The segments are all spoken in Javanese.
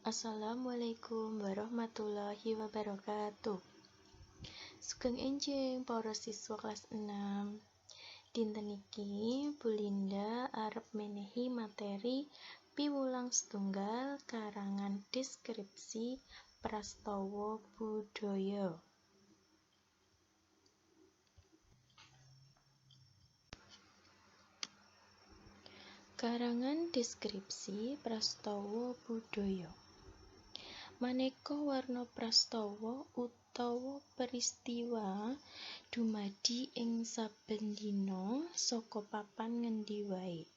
Assalamualaikum warahmatullahi wabarakatuh. Sugeng enjing para siswa kelas 6. Dinten iki Bu Linda arep menehi materi piwulang setunggal karangan deskripsi prastawa budaya. Karangan deskripsi prastawa budaya. Maneka warna prastawa utawa peristiwa dumadi ing saben dina saka papan ngendi wae.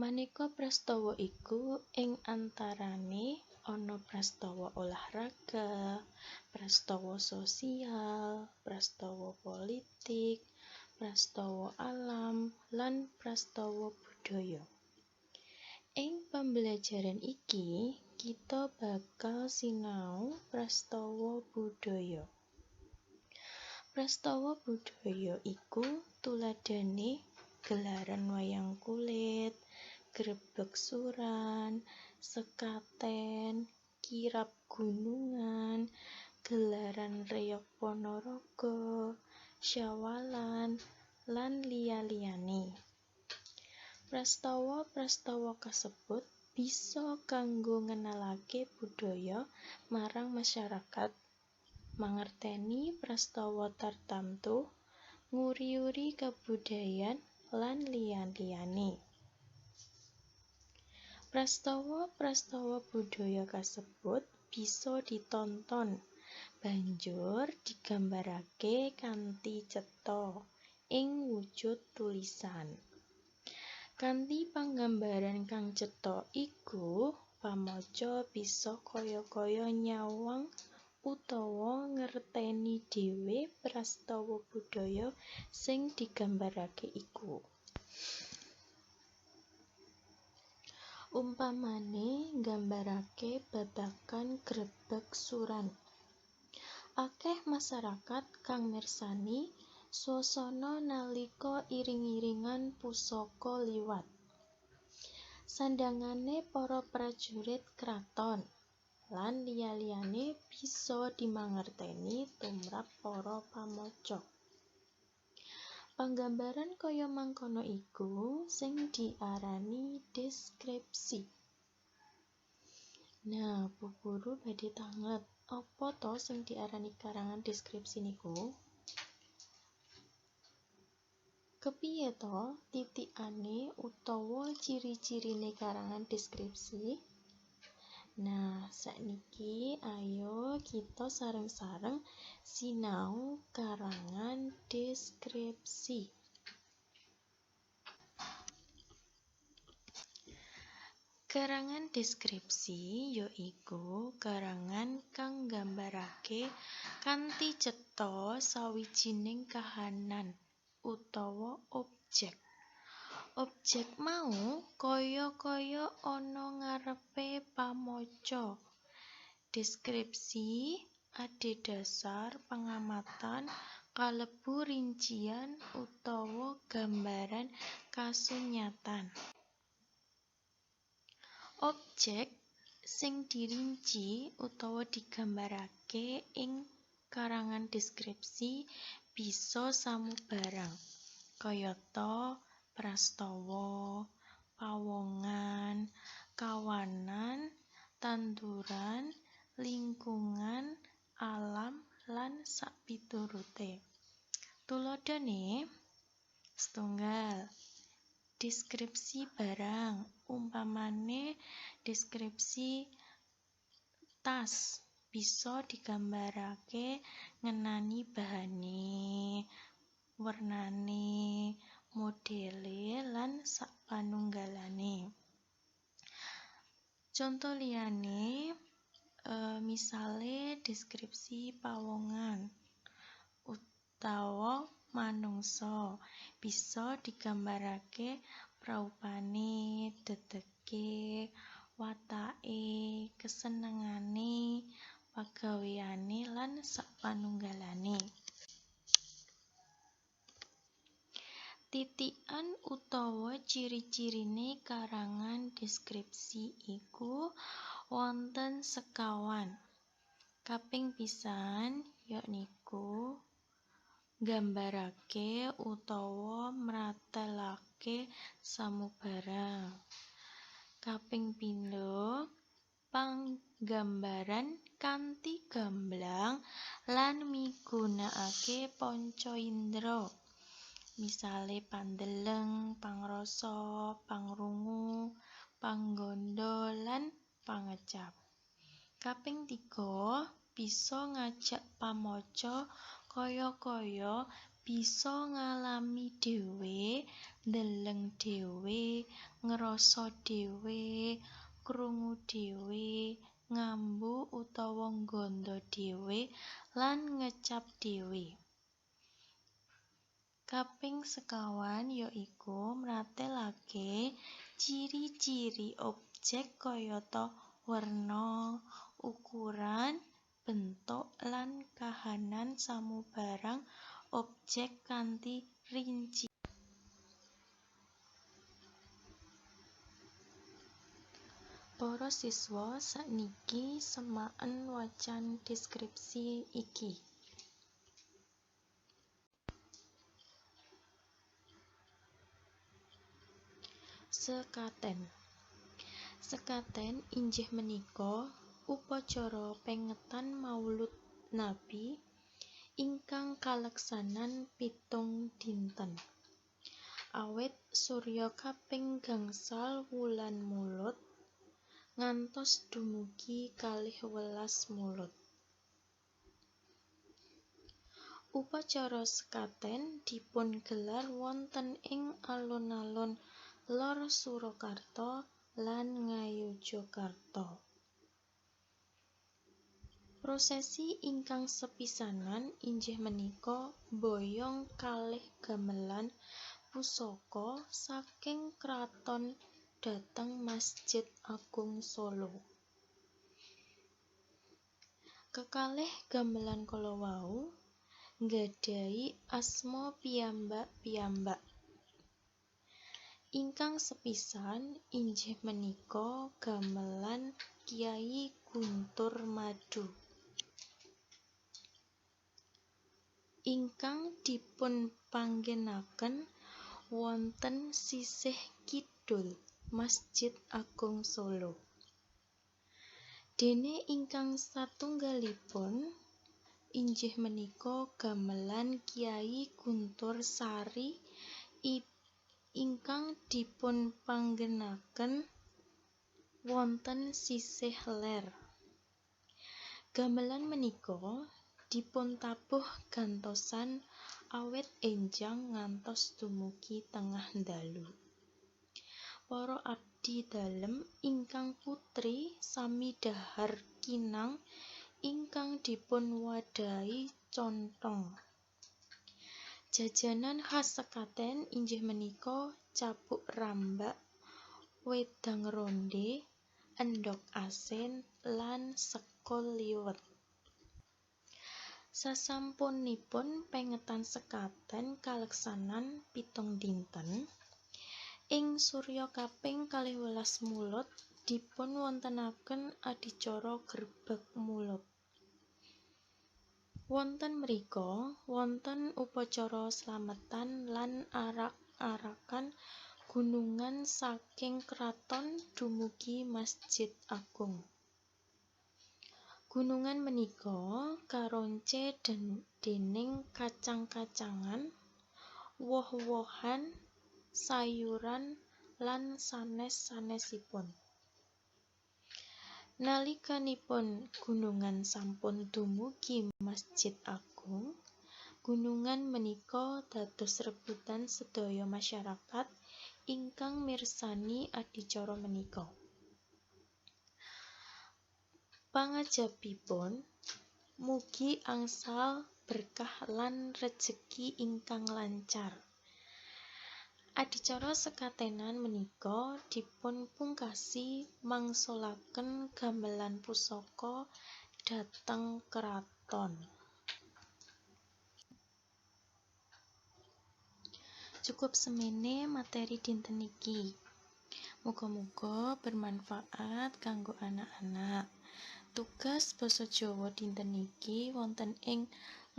Maneka prastawa iku ing antarane ana prastawa olahraga, prastawa sosial, prastawa politik, prastawa alam, lan prastawa budaya. Ing pembelajaran iki, kita bakal sinau prastawa budaya. Prastawa budaya iku tuladhane gelaran wayang kulit, grebeg suran, sekaten, kirab gunungan, gelaran reyog Ponorogo, syawalan, lan liya-liyane. Prastawa-prastawa kasebut bisa kanggo ngenalake budaya marang masyarakat, mangerteni prastawa tartamtu, nguri-uri kabudayan, lan liya-liyane. Prastawa-prastawa budaya kasebut bisa ditonton, banjur digambarake kanthi cetha ing wujud tulisan. Kanthi panggambaran kang cetha iku, pamaca bisa kaya-kaya nyawang utawa ngerteni dhewe prastawa budaya sing digambarake iku. Umpamane nggambarake babagan grebeg suran. Akeh masyarakat kang mirsani swasana nalika iring-iringan pusaka liwat. Sandhangane para prajurit kraton lan liya-liyane bisa dimangerteni tumrap para pamaca. Panggambaran kaya mangkono iku sing diarani deskripsi. Nah, Bu Guru badhe tanglet, apa to sing diarani karangan deskripsi niku? Kepiye to titikane utawa ciri-cirine karangan deskripsi? Nah, sakniki ayo kita sareng-sareng sinau karangan deskripsi. Karangan deskripsi yaiku karangan kang nggambarake kanthi cetha sawijining kahanan utawa objek. Objek mau kaya-kaya ana ngarepe pamaca. Deskripsi adhedhasar pengamatan kalebu rincian utawa gambaran kasunyatan. Objek sing dirinci utawa digambarake ing karangan deskripsi bisa samubarang, kayata prastawa, pawongan, kawanan, tanduran, lingkungan, alam, lan sakpiturute. Tuladhane setunggal, deskripsi barang, umpamane deskripsi tas bisa digambarake ngenani bahane, wernane, modele, lan sapanunggalane. Conto liyane, misale deskripsi pawongan utawa manungsa bisa digambarake praupane, dedege, watake, kesenengane, pagaweane, lan sapanunggalane. Titikan utawa ciri-cirine karangan deskripsi iku Wonten sekawan. Kaping pisan yakniku nggambarake utawa mratelake samubarang. Kaping pindho panggambaran kanthi gamblang lan migunakake panca indra. Misale pandeleng, pangrasa, pangrungu, panggandha lan pangecap. Kaping tiga, bisa ngajak pamaca kaya-kaya bisa ngalami dhewe, ndeleng dhewe, ngrasa dhewe, krungu dhewe, ngambu utawa nggandha dhewe lan ngecap dhewe. Kaping sekawan yaiku mratelake ciri-ciri objek kayata werna, ukuran, bentuk lan kahanan samubarang objek kanthi rinci. Para siswa sakniki semaken wacan deskripsi iki. Sekaten. Sekaten inggih menika upacara pengetan Maulud Nabi ingkang kaleksanan 7 dinten. Awit surya kaping gangsal wulan Mulud ngantos dumugi 12 Mulud. Upacara sekaten dipungelar wonten ing alun-alun Lor Surakarta lan Ngayogyakarta. Prosesi ingkang sepisanan inggih menika mboyong kalih gamelan pusaka saking kraton dhateng Masjid Agung Solo. Kekalih gamelan kala wau nggadahi asma piyambak-piyambak. Ingkang sepisan inggih menika gamelan Kyai Guntur Madu ingkang dipunpanggenaken wonten sisih kidul Masjid Agung Solo. Dene ingkang satunggalipun inggih menika gamelan Kyai Guntur Sari ingkang dipunpanggenaken wonten sisih ler. Gamelan menika dipuntabuh gantosan awit enjang ngantos dumugi tengah dalu. Para abdi dalem ingkang putri sami dhahar kinang ingkang dipunwadhahi conthong. Jajanan khas sekaten inggih menika cabuk rambak, wedang ronde, endhog asin lan sekul liwet. Sasampunipun pengetan sekaten kaleksanan 7 dinten, ing surya kaping 12 Mulud dipunwontenaken adicara grebeg Mulud. Wonten mrika wonten upacara slametan lan arak-arakan gunungan saking kraton dumugi Masjid Agung. Gunungan menika karonce dening kacang-kacangan, woh-wohan, sayuran lan sanes-sanesipun. Nalikanipun gunungan sampun dumugi Masjid Agung, gunungan menika dados rebutan sedaya masyarakat ingkang mirsani adicara menika. Pangajabipun mugi angsal berkah lan rejeki ingkang lancar. Adicara sekatenan menika dipunpungkasi mangsulaken gamelan pusaka dhateng kraton. Cukup semene materi dinten iki. Muga-muga bermanfaat kanggo anak-anak. Tugas basa Jawa dinten niki wonten ing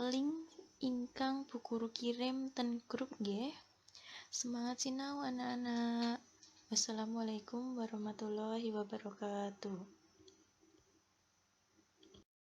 link ingkang Bu Guru kirim ten grup nggih. Semangat sinau, anak-anak. Wassalamualaikum warahmatullahi wabarakatuh.